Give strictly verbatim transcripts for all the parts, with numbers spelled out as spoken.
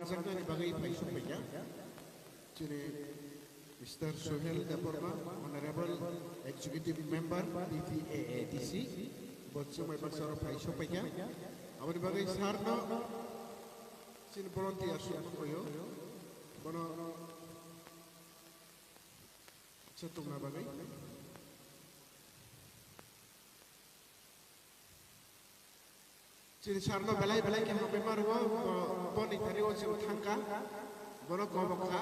Jaknani bagwi phai sokphaikha. Chini Mister Sohel Debbarma, Honorable Executive Member, T T A A D C, bo chwngbai baksa oro phai sokphaikha. Aboni bagwi sir no chini volunteer sokphaio. Bono chetongna bagwi. Chini sir no belai belai khe hambai ma rwo, bo, boni thani o chwng thangkha, bono kobok kha,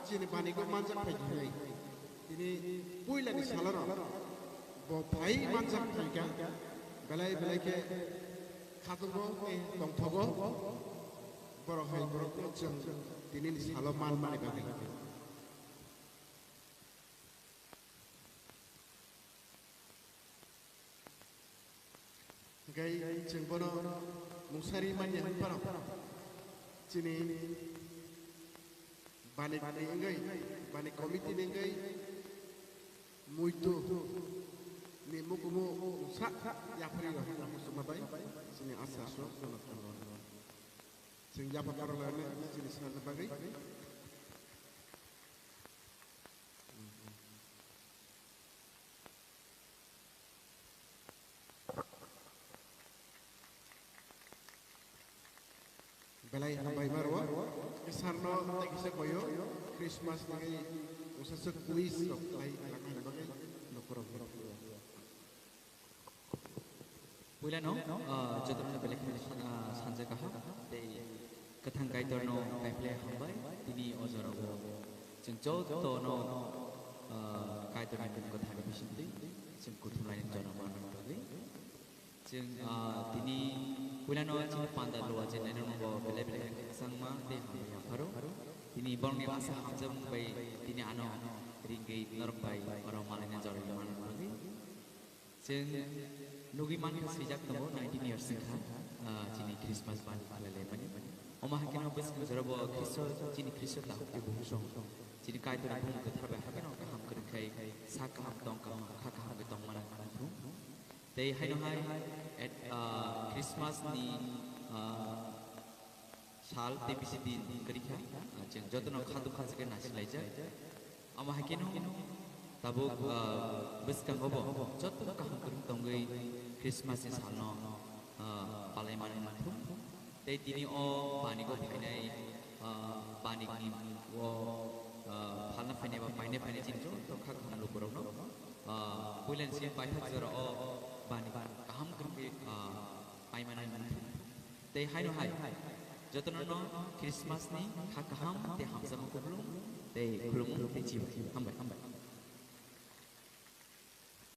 chini banigo manjak phai hinwi. Tini puilani salo no bo phai manjak phaikha, belai belai khe khatungo tei tongthogo, borok hai borok no chwng tinini salo man mani bagwi. Hingke chwng bono mungsari manya hwn phano chini banik ni wngwi, banik committee ni wngwi muitu ni mukumu sa yapri rok muchungma bai chini asa so chwng yapha karo lani chini swnamna bagwi. Belai hambai ma rwo. Sir no tei kisa koyo Christmas ni kusaswk quiz rok khlai, khlai bagwi nokhorok. Puilano, ah, jotono belai kheno san-, ah, sanja kaham tei kwthang Kaitorno kaiphilai hambai. Tini o jorao chwng jotono, ah, Kaitorni mung kwtharni bisingtwi chwng kuthumlaini jotono manna bagwi. Chwng, ah, tini puilano chini panda lua chennaino bo belai belai khakchangma tei hambai yapharo. Tini borokni asa hamjakmung bai tini ano ringwi norok bai oro malaina jorani manna bagwi. Chwng nugwi mankha swijak tongo nineteen years wngkha, ah, chini Christmas bani khlailaimani. Omo hai kheno bwskang jorabo Khristo, chini Khristo tabuk tei bukhuk song chini Kaitorni bumung kwthar bai hakheno kaham kwrwng khai sak kaham tong kaham kha kaham khe tongmana wngthung. Tei haino hai, et-, ah, Christmas ni, ah, sal tei bisi din kwrwi kha, ah, chwng jotono kha dukha se khe naisilaijak. Omo hai kheno tabuk, ah, bwskango bo jotono kaham kwrwng tongwi Christmas ni salno, ah, palai mani wngthung. Tei tini o banigo phainai, ah, banikni o, ah, phalna phainai ba paina phainai chini joto kha kaham lukurokno, ah, puilani simi paithak jora o bani kaham kwrwngwi, ah, paimani wngthung. Tei haino hai, jotono no Christmas ni kha kaham tei hamjakma kuplung tei khulumung tei chibai. Hambai, hambai.